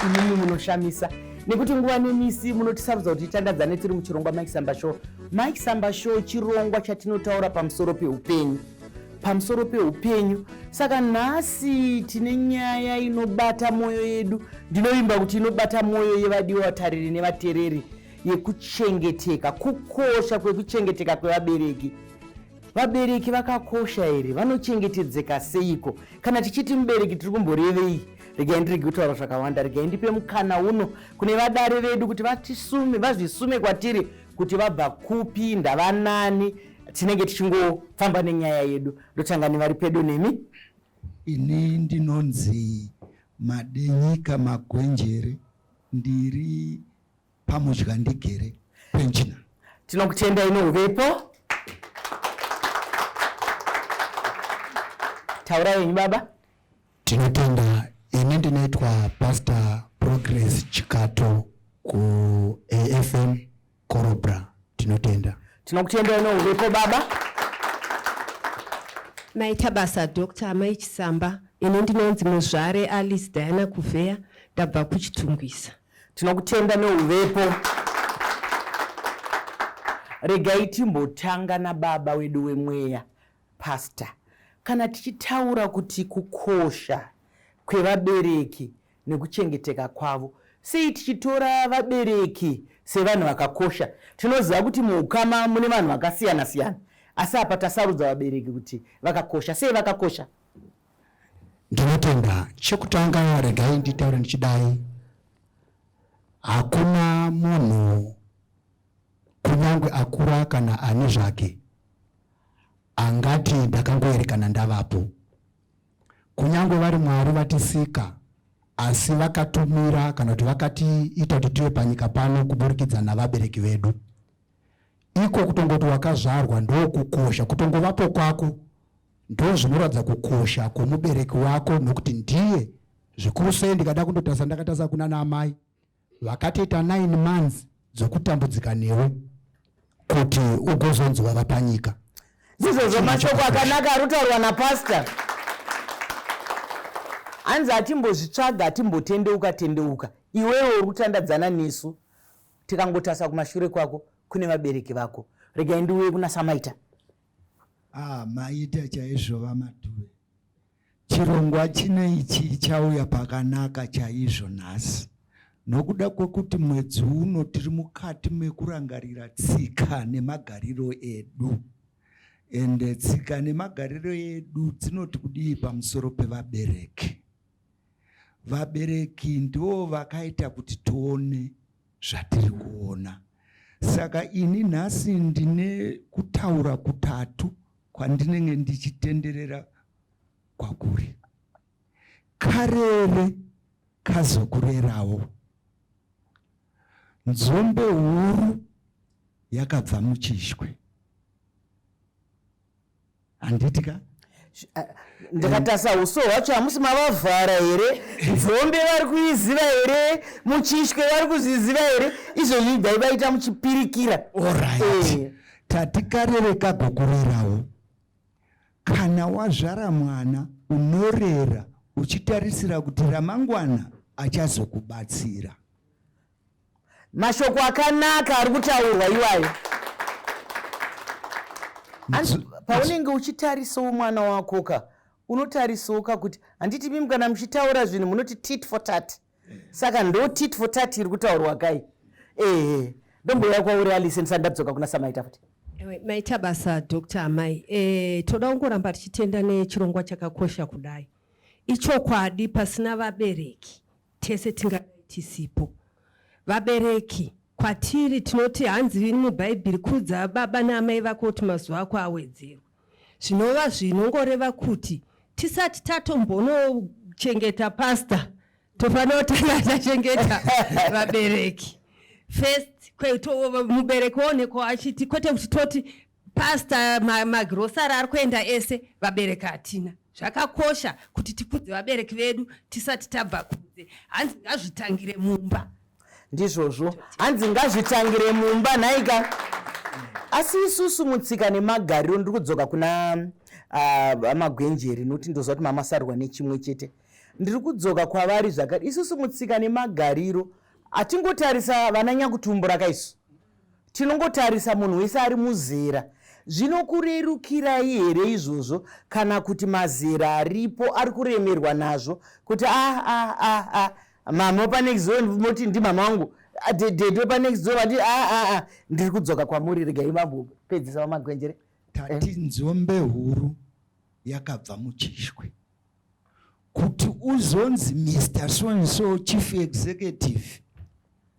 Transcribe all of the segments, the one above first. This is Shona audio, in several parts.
Imimi munoshamisa nekuti nguva nemisi munotisarudza kuti titandadzane tiri muchirongwa Mike Samba Show. Mike Samba Show chirongwa chatinotaura pamusoro peupenyu, pamusoro peupenyu. Saka nhasi tine nyaya inobata mwoyo yedu, ndinovimba kuti inobata mwoyo yevadiwa vatariri nevatereri, yekuchengeteka, kukosha kwekuchengeteka kwevabereki. Vabereki vakakosha here? Vanochengetedzeka seiko? Kana tichiti mubereki tiri kumborevei? Regai ndirege kutaura zvakawanda, regai ndipe mukana uno kune vadare vedu kuti vatisume, vazvisume kwatiri kuti vabva kupi, ndavanani, tinenge tichingofamba nenyaya yedu. Ndotanga nevari pedo nemi. Ini ndinonzi Madenyika Magwenjere, ndiri pamudyandigere pensioner. Tinokutendai nouvepo. Taurai henyu baba. Tinotenda. Ini ndinoitwa Pastor Progress Chikato kuAFM Korobra. Tinotenda. Tinokutendai nouvepo baba. Maita basa Dr. Amai Chisamba. Ini ndinonzi Muzvare Alice Diana Kuvheya, ndabva kuChitungwiza. Tinokutenda neuvepo. Regai timbotanga nababa wedu wemweya, Pastor. Kana tichitaura kuti kukosha kwevabereki nekuchengeteka kwavo, sei tichitora vabereki sevanhu vakakosha? Tinoziva kuti muukama mune vanhu vakasiyana siyana, asi apa tasarudza vabereki kuti vakakosha. Sei vakakosha? Ndinotenda. Chekutanga regai nditaure ndichidai, hakuna munhu kunyangwe akura kana ani zvake angati ndakangoerekana ndavapo. Kunyangwe vari Mwari vatisika, asi vakatumira kana kuti vakatiita kuti tive panyika pano kuburikidza navabereki vedu. Iko kutongoti wakazvarwa ndokukosha, kutongovapo kwako ndozvinoratidza kukosha kwomubereki wako, nokuti ndiye zvikuru sei. Ndikada kundotarisa, ndakatarisa kuna naamai vakatoita 9 months dzokutambudzika newe kuti ugozonzi wava panyika. Ndizvozvo mashoko akanaka ari kutaurwa napastor. Hanzi hatimbozvitsvaga, hatimbotendeuka tendeuka. Iwewe uri kutandadzana nesu, tikangotasa kumashure kwako kune vabereki vako. Regai ndiuye kuna Samaita. Ah, maita chaizvo VaMadhuve. Chirongwa chino ichi chauya pakanaka chaizvo nhasi nokuda kwekuti mwedzi uno tiri mukati mekurangarira tsika nemagariro edu. Ende tsika nemagariro edu dzinoti kudii pamusoro pevabereki? Vabereki ndivo vakaita kuti tione zvatiri kuona. Saka ini nhasi ndine kutaura kutatu kwandinenge ndichitenderera kwakuri. Karere kazokurerawo. Nzombe huru yakabva muchishwe. Handiti ka? Ndakatarisa uso hwacho, hamusi mavavhara here? Nzombe vari kuiziva here? Muchishwe vari kuzviziva here? Izvozvi dai vaita muchipirikira. Alright. Tati karere kagokurerawo. Kana wazvara mwana unorera uchitarisira kuti ramangwana achazokubatsira. Mashoko akanaka ari kutaurwa iwayo. Paunenge uchitarisawo mwana wako ka, unotarisawo ka kuti handiti mimi kana muchitaura zvinhu munoti tit for tat. Saka ndo tit for tat iri kutaurwa kai. Ehe, ndombouya kwauri Alice ndisati ndadzoka kuna Samaita futi. Ewe, maita basa Dr. Amai. Toda kungoramba tichitenda nechirongwa chakakosha kudai. Ichokwadi pasina vabereki tese tingadai tisipo. Vabereki kwatiri tinoti hanzi muBhaibheri kudza baba naamai vako kuti mazuva ako awedzerwe. Zvinova zvinongoreva kuti tisati tatombonochengeta pastor tofanira kutanga tachengeta vabereki first. Mubereki woonekwa achiti kwete kuti toti pastor magrosari ari kuenda ese, vabereki hatina. Zvakakosha kuti tikudze vabereki vedu tisati tabva kunze. Hanzi ngazvitangire mumba. Ndizvozvo, hanzi ngazvitangire mumba nhaika. Asi isusu mutsika nemagariro, ndiri kudzoka kuna Magwenjeri nokuti ndoziva kuti mamasarurwa nechimwe chete. Ndiri kudzoka kwavari zvakare. Isusu mutsika nemagariro hatingotarisa vana nyakutumbura kaisu, tinongotarisa munhu wese ari muzera. Zvinokurerukirai here izvozvo, kana kuti mazera aripo ari kuremerwa nazvo kuti a a a a mama wepanext door moti ndimama wangu, dhedhe wepanext door vati a a a? Ndiri kudzoka kwamuri, regai vambopedzisa VaMagwenjere. Tati nzombe huru yakabva muchishwe. Kuti uzonzi Mr so and so, chief executive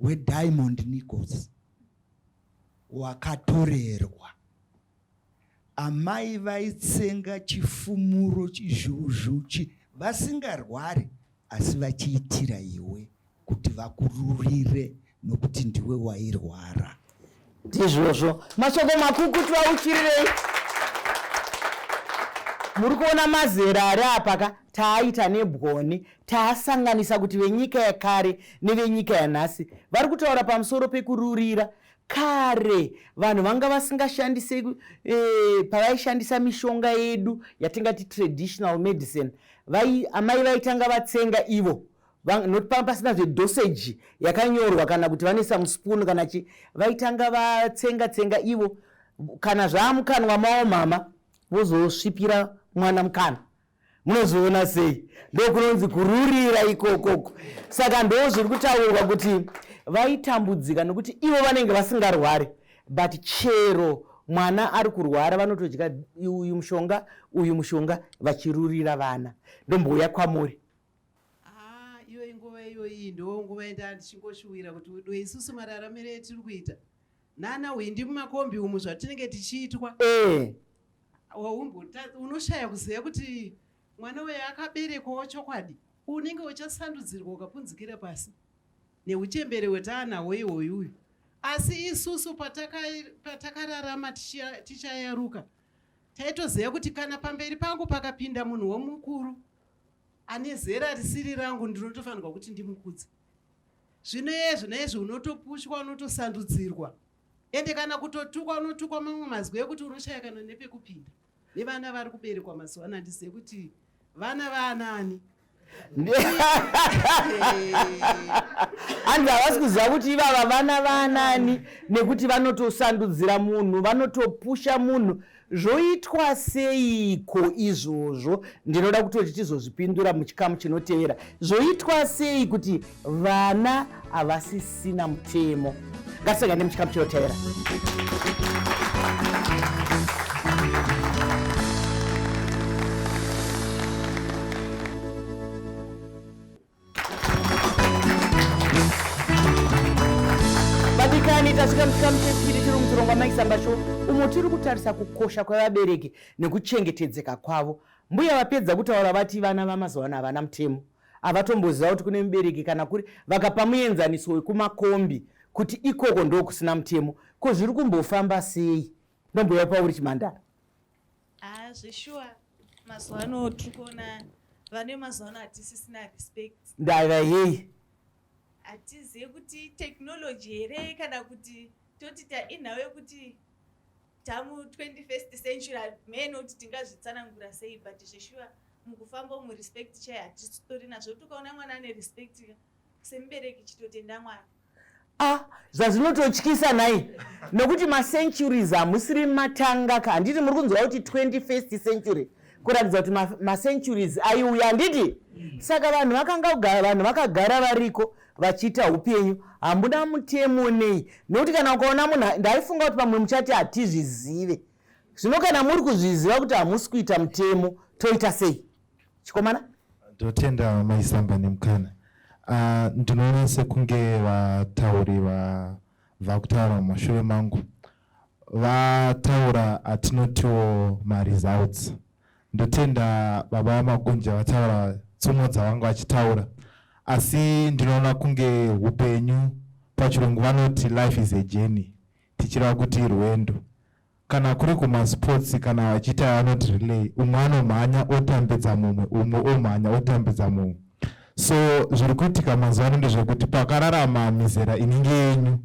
weDiamond Nichols, wakatorerwa. Amai vaitsenga chifumuro, chizhuzhuchi, vasingarwari, asi vachiitira iwe kuti vakururire nokuti ndiwe wairwara. Ndizvozvo, mashoko makukutu auchirirei. Muri kuona mazera ari apa ka, taaita nebwoni, taasanganisa kuti venyika yakare nevenyika yanhasi vari kutaura pamusoro pekururira. Kare vanhu vanga vasingashandise pavaishandisa mishonga yedu yatingati traditional medicine, amai vaitanga vatsenga ivo, not pasina zvedosage yakanyorwa kana kuti vanoisa muspoon kana chi, vaitanga vatsenga tsenga ivo. Kana zvaamukanwa mavo mama, vozosvipira mwana mukanwa. Munozoona sei? Ndokunonzi kururira ikokoko. Saka ndo zviri kutaurwa kuti vaitambudzika nokuti ivo vanenge vasingarwari, but chero mwana ari kurwara vanotodya uyu mushonga, uyu mushonga, vachirurira vana. Ndombouya kwamuri. Ah, iyoyi nguva iyoyi ndo nguva yenda ndichingoshuwira kuti do isusu mararamiro etiri kuita nana hwindi mumakombi umu, zvatinenge tichiitwa, unoshaya kuziva kuti mwana uyu akaberekwawo chokwadi. Unenge uchasandudzirwa ukapunzikira pasi neuchembere hwetaanahwo ihwoyuyu. Asi isusu patakararama tichayaruka, taitoziva kuti kana pamberi pangu pakapinda munhu womukuru ane zera risiri rangu, ndinotofanirwa kuti ndimukudze. Zvino izvo naizvo unotopushwa, unotosandudzirwa, ende kana kutotukwa, unotukwa mamwe mazwi ekuti unoshaya kana nepekupinda. Nevana vari kuberekwa mazuva ano, handizive kuti vana vaanani. Hanzi havasi kuziva kuti ivava vana vaanani, nekuti vanotosandudzira munhu, vanotopusha munhu. Zvoitwa seiko izvozvo? Ndinoda kutoti tizozvipindura muchikamu chinotevera. Zvoitwa sei kuti vana havasisina mutemo? Ngatisangane muchikamu chinotevera. Vadikani, tasvika muchikamu chepiri tiri muchirongwa Maisamba Show, umo tiri kutarisa kukosha kwevabereki nekuchengetedzeka kwavo. Mbuya vapedza kutaura, vati vana vamazuva ano havana mutemo, havatomboziva kuti kune mubereki kana kuri. Vakapa muenzaniso wekumakombi kuti ikoko ndokusina mutemo. Ko zviri kumbofamba sei? Ndomboya pauri, Chimandara. Ah, zveshuwa, mazuva ano tiri kuona vane mazuva ano hatisisina respect. Ndava yei? Hatizive kuti technology here kana kuti toti inhau yekuti tamu 21st century, mheno kuti tingazvitsanangura sei, but zveshuwa mukufamba umu respect chai hatisitori nazvo. Kuti ukaona mwana ane respect, semubereki chitotenda Mwari. Ah, zvazvinototyisa nhai, nokuti macenturies hamusiri matanga ka, handiti? Muri kunzwa kuti 21st century, kuratidza kuti macenturies aiuya, handiti? Saka vanhu vakanga kugara, vanhu vakagara variko vachiita upenyu, hamuna mutemo nei? Nokuti kana ukaona munhu, ndaifunga kuti pamwe muchati hatizvizive. Zvino kana muri kuzviziva kuti hamusi kuita mutemo, toita sei, chikomana? Ndotenda Maisamba nemukana. Ndinoona sekunge vatauri vabva kutaura mumashure mangu vataura atinotiwo maresults. Ndotenda baba vaMagunja vataura tsumo dzavanga vachitaura, asi ndinoona kunge upenyu, pachirungu vanoti life is a journey, tichireva kuti rwendo. Kana kuri kumasports, kana vachiita vanoti relay, umwe anomhanya otambidza mumwe, umwe omhanya otambidza mumwe. So zviri kuitika mazuva ano ndezvekuti pakararama mizera inenge yenyu,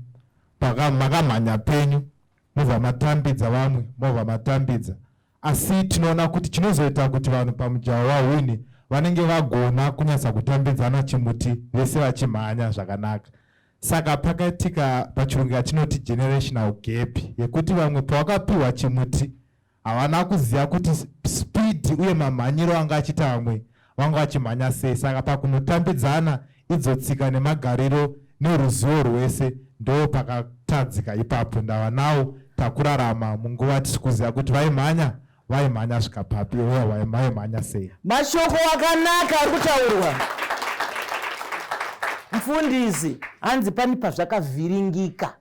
makamhanya penyu, mobva matambidza vamwe, mobva matambidza. Asi tinoona kuti chinozoita kuti vanhu pamujaho vahwine vanenge vagona kunyatsa kutambidzana chimuti vese vachimhanya zvakanaka. Saka pakaitika pachirungu yatinoti generational gap yekuti vamwe pavakapiwa chimuti havana kuziva kuti speed uye mamhanyiro anga achiita vamwe vanga vachimhanya sei. Saka pakunotambidzana idzo tsika nemagariro neruzivo rwese ndo pakatadzika ipapo. Ndava nawo takurarama munguva tisi kuziva kuti vaimhanya vaimhanya svika papi uye vaimhanya sei. Mashoko akanaka ari kutaurwa, mufundisi. Hanzi pani pazvakavhiringika.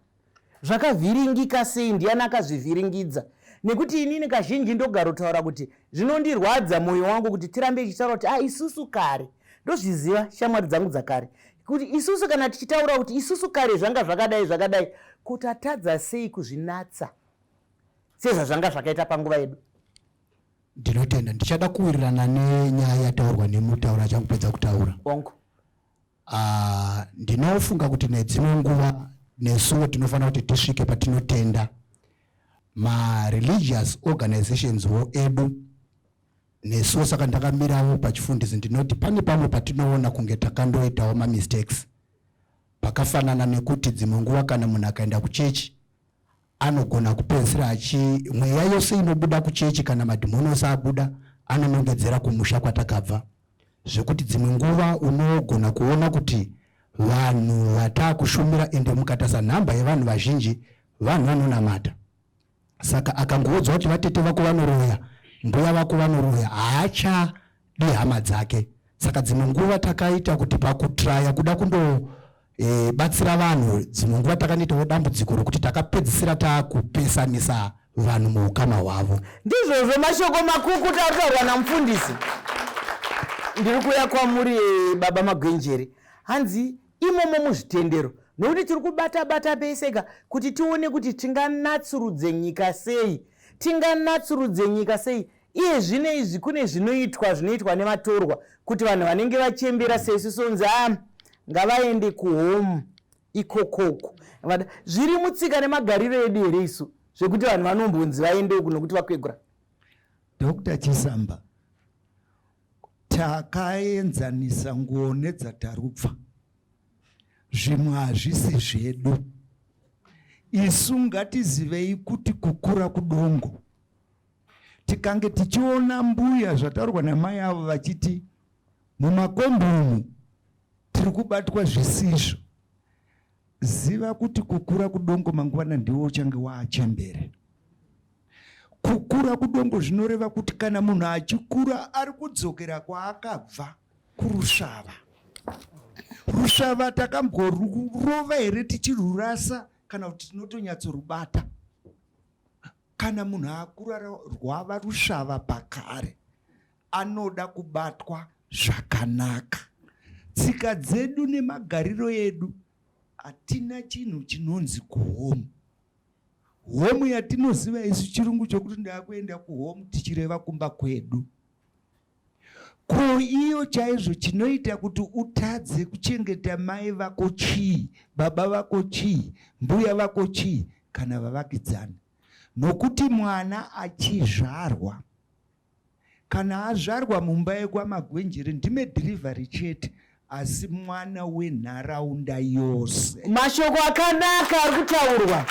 Zvakavhiringika sei? Ndiani akazvivhiringidza? Nekuti inini kazhinji ndogarotaura kuti zvinondirwadza mwoyo wangu kuti tirambe tichitaura kuti, "A, ah, isusu kare." Ndozviziva, shamwari dzangu dzakare, kuti isusu kana tichitaura kuti isusu kare zvanga zvakadai zvakadai, kuti atadza sei kuzvinatsa sezvazvanga zvakaita panguva yedu? Ndinotenda. Ndichada kuwirirana nenyaya yataurwa nemutaura achangopedza kutaura. Ongo. Ndinofunga kuti nedzimwe nguva nesuwo tinofanira kuti tisvike patinotenda mareligious organizations wo edu nesuwo. Saka ndakamirawo pachifundisi, ndinoti pane pamwe patinoona kunge takandoitawo mamistakes, pakafanana nekuti dzimwe nguva kana munhu akaenda kuchechi anogona kupedzisira achi mweya yose inobuda kuchechi kana madhimoni ose abuda anonongedzera kumusha kwatakabva, zvekuti dzimwe nguva unogona kuona kuti vanhu vataakushumira, ende mukatarisa nhamba yevanhu vazhinji, vanhu vanonamata. Saka akangoudzwa kuti vatete vako vanoroya, mbuya vako vanoroya, haachadi hama dzake. Saka dzimwe nguva takaita kuti pakutraya kuda kundo batsira vanhu, dzimwe nguva takanoitawo dambudziko rokuti takapedzisira taakupesanisa vanhu muukama hwavo. Ndizvozvo, mashoko makukuta ataurwa namufundisi. Ndiri kuuya kwamuri, baba Magwenjeri. Hanzi imomo muzvitendero, nokuti tiri kubata bata peseka kuti tione kuti tinganatsurudze nyika sei, tinganatsurudze nyika sei. Iye zvino izvi kune zvinoitwa, zvinoitwa nevatorwa, kuti vanhu vanenge vachembera sesu sonzi a ngavaende kuhome ikokoko. Zviri mutsika nemagariro edu here isu zvekuti vanhu vanombonzi vaende uku nokuti vakwegura? Dr Chisamba, takaenzanisa nguo nedzatarubva. Zvimwe hazvisi zvedu. Isu ngatizivei kuti kukura kudongo. Tikange tichiona mbuya, zvataurwa namai avo vachiti mumakombi umu tiri kubatwa zvisizvo, ziva kuti kukura kudongo, mangwana ndiwo uchange waachembere. Kukura kudongo zvinoreva kuti kana munhu achikura ari kudzokera kwaakabva, kurusvava. Rusvava takamborova here tichirurasa, kana kuti tinotonyatsorubata? Kana munhu akura rwava rusvava pakare, anoda kubatwa zvakanaka. Tsika dzedu nemagariro edu, hatina chinhu chinonzi kuhome. Home yatinoziva isu chirungu chokuti ndakuenda kuhome, tichireva kumba kwedu. Ko iyo chaizvo chinoita kuti utadze kuchengeta mai vako chii, baba vako chii, mbuya vako chii, kana vavakidzani? Nokuti mwana achizvarwa, kana azvarwa mumba yekwaMagwenjere, ndimedhirivhari chete, asi mwana wenharaunda yose. Mashoko akanaka ari kutaurwa.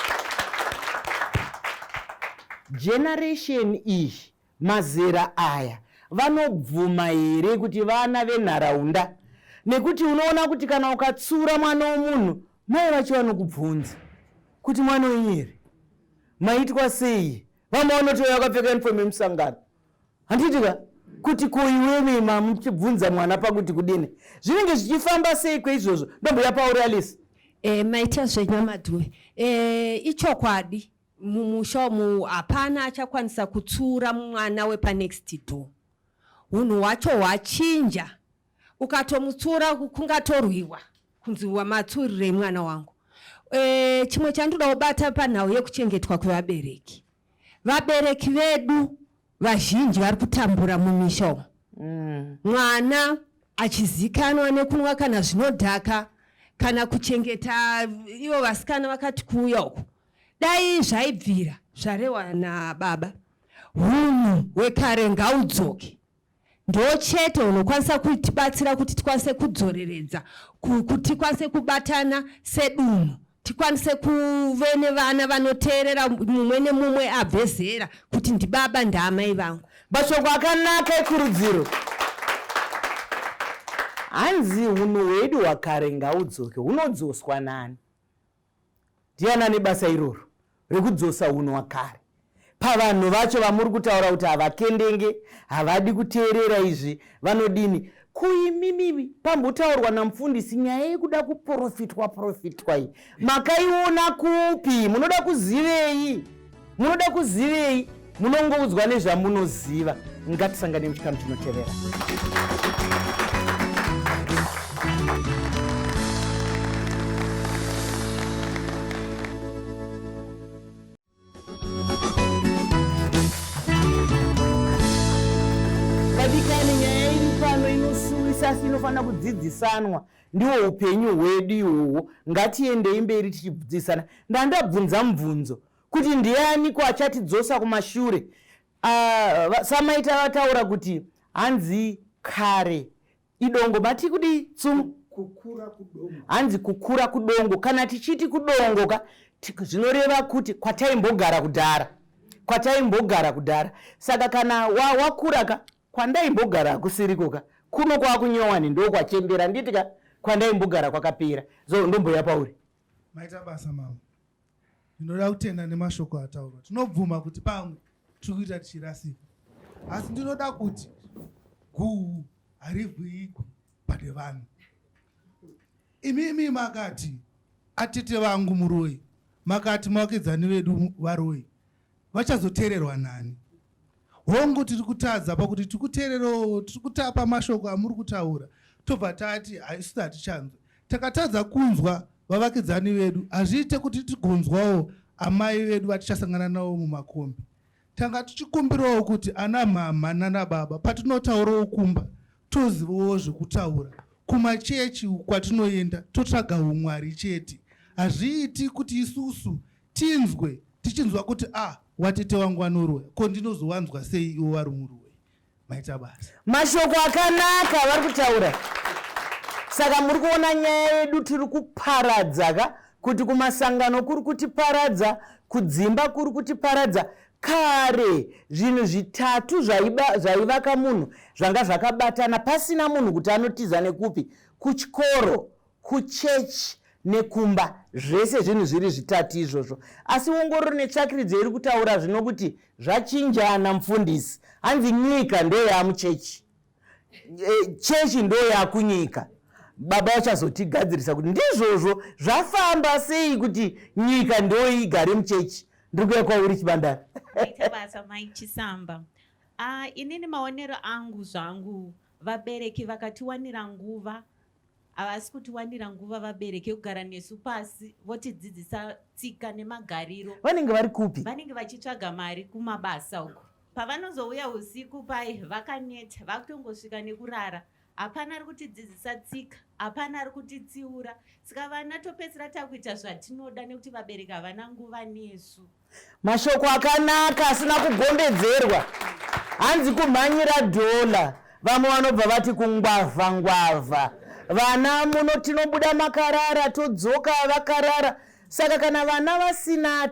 Generation iyi, mazera aya, vanobvuma here kuti vana venharaunda? Nekuti unoona kuti kana ukatsura mwana womunhu, mai vacho vanokubvunza kuti mwana wenyu here, maitwa sei? Vamwe vanotouya vakapfeka uniform yemusangano, handiti ka? Kuti ko iwewe mamuchibvunza mwana pakuti kudini, zvinenge zvichifamba sei kweizvozvo? Ndomboya pauri, Alice. Maita zvenyamaduve. Ichokwadi, mumusha umu hapana achakwanisa kutsura mwana wepanext door. Unhu hwacho hwachinja. Ukatomutsura kungatorwiwa kunzi wamatsurirei mwana wangu. Chimwe chandoda kubata panhau yekuchengetwa kwevabereki, vabereki vedu vazhinji vari kutambura mumisha umu. Mwana achizikanwa nekunwa kana zvinodhaka kana kuchengeta ivo vasikana vakati kuuya uku. Dai zvaibvira zvarehwa nababa, hunhu hwekare ngaudzoke. Ndochete unokwanisa kutibatsira kuti tikwanise kudzoreredza, kuti tikwanise kubatana sedunhu, tikwanise kuve nevana vanoteerera mumwe nemumwe abve zera kuti ndibaba ndaamai vangu. Mashoko akanaka ekurudziro. Hanzi hunhu hwedu hwakare ngaudzoke. Hunodzoswa nani? Ndiani ane basa iroro rekudzosa hunhu hwakare pavanhu vacho vamuri kutaura kuti havakendenge, havadi kuteerera izvi, vanodini? Kuimimi pambotaurwa namufundisi nyaya yekuda kuprofitwa profitwa iyi makaiona kupi? Munoda kuzivei? Munoda kuzivei? Munongoudzwa nezvamunoziva. Ngatisangane muchikamu chinotevera. Vadikani, nyaya iri pano inosuwisa asi inofanira kudzidzisanwa. Ndiwo upenyu hwedu ihwohwo. Ngatiendei mberi tichidzidzisana. Ndandabvunza mubvunzo kuti ndianiko achatidzosa kumashure? Samaita vataura kuti hanzi kare idongo mati kudii tsumo? Kukura kudongo. Hanzi kukura kudongo. Kana tichiti kudongo ka, zvinoreva kuti kwataimbogara kudhara, kwataimbogara kudhara. Saka kana wakura ka, kwandaimbogara hakusiriko ka, kuno kwakunyowani ndo kwachembera, nditi ka kwandaimbogara kwakapera. So ndomboya pauri. Maita basa mama. Ndinoda kutenda nemashoko ataurwa. Tinobvuma kuti pamwe tiri kuita tichirasika, asi ndinoda kuti guhu harivhiyigwi pane vanhu. Imimi makati atete vangu muroyi, makati mavakidzani vedu varoyi, vachazoteererwa nani? Hongu, tiri kutadza pakuti tiri kuteererawo, tiri kutapa mashoko amuri kutaura, tobva tati isu hatichanzwe. Takatadza kunzwa vavakidzani vedu, hazviite kuti tigonzwawo amai vedu vatichasangana navo mumakombi. Tanga tichikumbirawo kuti ana mhamha nana baba patinotaurawo kumba tozivawo zvekutaura. Kumachechi kwatinoenda totsvaga umwari chete. Hazviiti kuti isusu tinzwe tichinzwa kuti ah, watete wangu vanoroya, ko ndinozowanzwa sei ivo vari muroyi? Maita basa. Mashoko akanaka vari kutaura. Saka muri kuona nyaya yedu tiri kuparadza ka, kuti kumasangano kuri kutiparadza, kudzimba kuri kutiparadza. Kare zvinhu zvitatu zvaivaka munhu zvanga zvakabatana pasina munhu kuti anotiza nekupi, kuchikoro, kuchechi nekumba, zvese zvinhu zviri zvitatu izvozvo. Asi ongororo netsvakiridzo iri kutaura zvino kuti zvachinjana mufundisi. Hanzi nyika ndoyamuchechi, chechi ndoyakunyika. Baba vachazotigadzirisa kuti ndizvozvo zvafamba sei kuti nyika ndoigare muchechi. Ndiri kuuya kwauri Chibandara. Maita basa mai Chisamba. Inini maonero angu zvangu, vabereki vakatiwanira nguva, havasi kutiwanira nguva vabereki yekugara nesu pasi votidzidzisa tsika nemagariro. Vanenge vari kupi? Vanenge vachitsvaga mari kumabasa uko. Pavanozouya usiku pai vakaneta, vakutongosvika nekurara. Hapana ari kutidzidzisa tsika, hapana ari kutitsiura. Saka vana topedzisira takuita zvatinoda nekuti vabereki havana nguva nesu. Mashoko akanaka asina kugombedzerwa. Hanzi kumhanyira dhola, vamwe vanobva vati kungwavha ngwavha. Vana muno tinobuda makarara todzoka vakarara. Saka kana vana vasina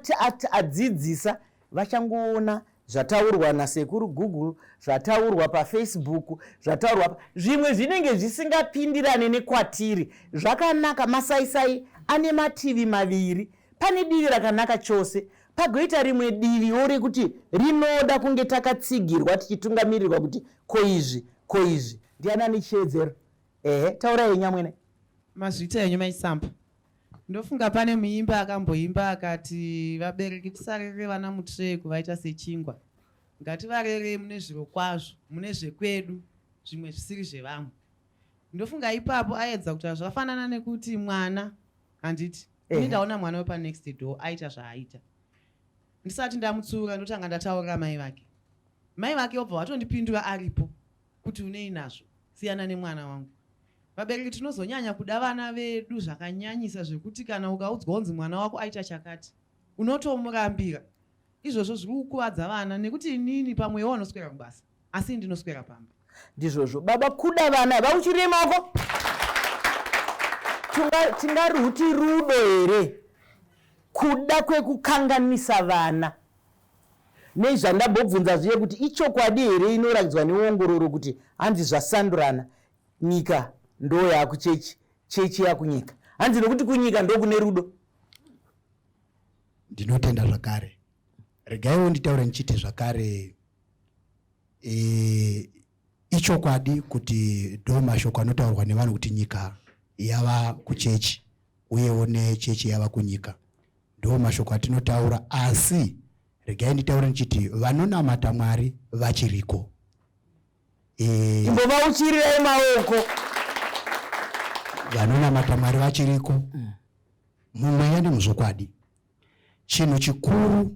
adzidzisa, vachangoona zvataurwa nasekuru Google, zvataurwa paFacebook, zvataurwa zvimwe zvinenge zvisingapindirane nekwatiri. Zvakanaka, masaisai ane mativi maviri. Pane divi rakanaka chose, pagoita rimwe diviwo rekuti rinoda kunge takatsigirwa tichitungamirirwa kuti ko izvi, ko izvi. Ndiani ane chiedzero? Ehe, taurai henyu amwene. Mazvita henyu Mai Sampa. Ndofunga pane muimbi akamboimba akati vabereki tisarere vana mutray kuvaita sechingwa. Ngativarerei mune zviro kwazvo, mune zvekwedu, zvimwe zvisiri zvevamwe. Ndofunga ipapo aedza kutaura zvakafanana nekuti mwana, handiti? Ini ndaona mwana wepa next door aita zvaaita. Ndisati ndamutsiura ndotanga ndataurira mai vake. Mai vake vobva vatondipindura aripo kuti unei nazvo, siyana nemwana wangu. Vabereki tinozonyanya kuda vana vedu zvakanyanyisa zvekuti kana ukaudzwa kunzi mwana wako aita chakati unotomurambira. Izvozvo zviri kukuvadza vana nekuti inini pamwe iwe unoswera kubasa asi ndinoswera pamba. Ndizvozvo baba, kuda vana vauchirire maoko. Tingaruti rudo here kuda kwekukanganisa vana? Nei zvandambobvunza zviye kuti ichokwadi here inoratidzwa neongororo kuti hanzi zvasandurana, nyika ndo yakuchechi, chechi yakunyika, hanzi nokuti kunyika ndokune rudo. Ndinotenda zvakare. Regaiwo nditaure ndichiti zvakare ichokwadi kuti ndo mashoko anotaurwa nevanhu kuti nyika yava kuchechi uyewo nechechi yava kunyika, ndo mashoko atinotaura. Asi regai nditaure ndichiti vanonamata Mwari vachiriko. Imbovauchirirai maoko. Vanonamata Mwari vachiriko mumweya nemuzvokwadi. Chinhu chikuru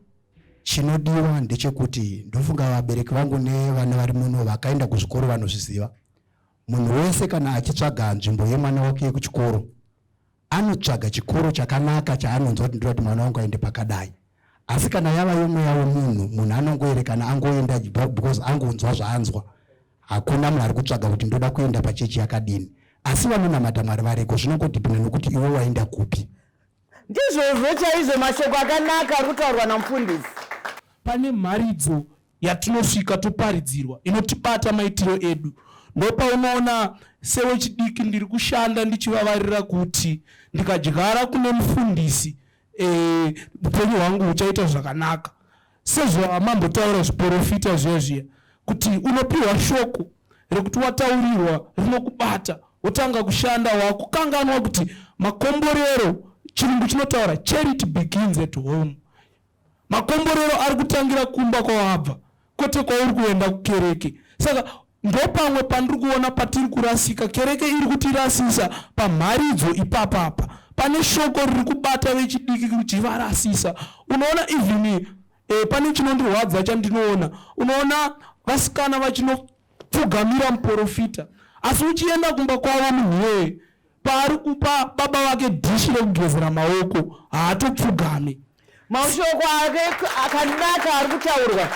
chinodiwa ndechekuti, ndofunga vabereki vangu nevana vari muno vakaenda kuzvikoro vanozviziva, munhu wese kana achitsvaga nzvimbo yemwana wake yekuchikoro anotsvaga chikoro chakanaka chaanonzwa kuti ndoda kuti mwana wangu aende pakadai. Asi kana yava yomweya wemunhu, munhu anongoerekana angoenda because angonzwa zvaanzwa. Hakuna munhu ari kutsvaga kuti ndoda kuenda pachechi yakadini. Asi vanonamata Mwari variko, zvinongodhipinda nokuti iwe waenda kupi. Ndizvozvo chaizvo, mashoko akanaka ari kutaurwa namufundisi. Pane mharidzo yatinosvika toparidzirwa inotibata maitiro edu. Ndopaunoona sewechidiki ndiri kushanda ndichivavarira kuti ndikadyara kune mufundisi upenyu hwangu huchaita zvakanaka. Sezvamambotaura zviporofita zviya zviya kuti unopiwa shoko rekuti wataurirwa rinokubata, wotanga kushanda, wakukanganwa kuti makomborero, chirungu chinotaura charity begins at home. Makomborero ari kutangira kumba kwawabva, kwete kwauri kuenda kukereke. Saka ndopamwe pandiri kuona patiri kurasika. Kereke iri kutirasisa pamharidzo ipapapa. Pane shoko riri kubata vechidiki richivarasisa. Unoona even pane chinondirwadza chandinoona, unoona vasikana vachinopfugamira muprofita, asi uchienda kumba kwavo munhu iyeye paari kupa baba vake dhishi rekugezera maoko haatopfugami. Mashoko ake akanaka ari kutaurwa,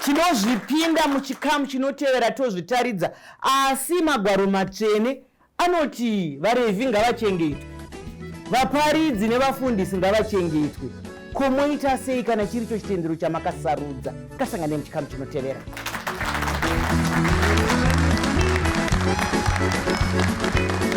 tinozvipinda muchikamu chinotevera tozvitaridza. Asi magwaro matsvene anoti vaRevhi ngavachengetwe, vaparidzi nevafundisi ngavachengetwe. Ko moita sei kana chiri cho chitendero chamakasarudza? Kasangane muchikamu chinotevera. Thank you.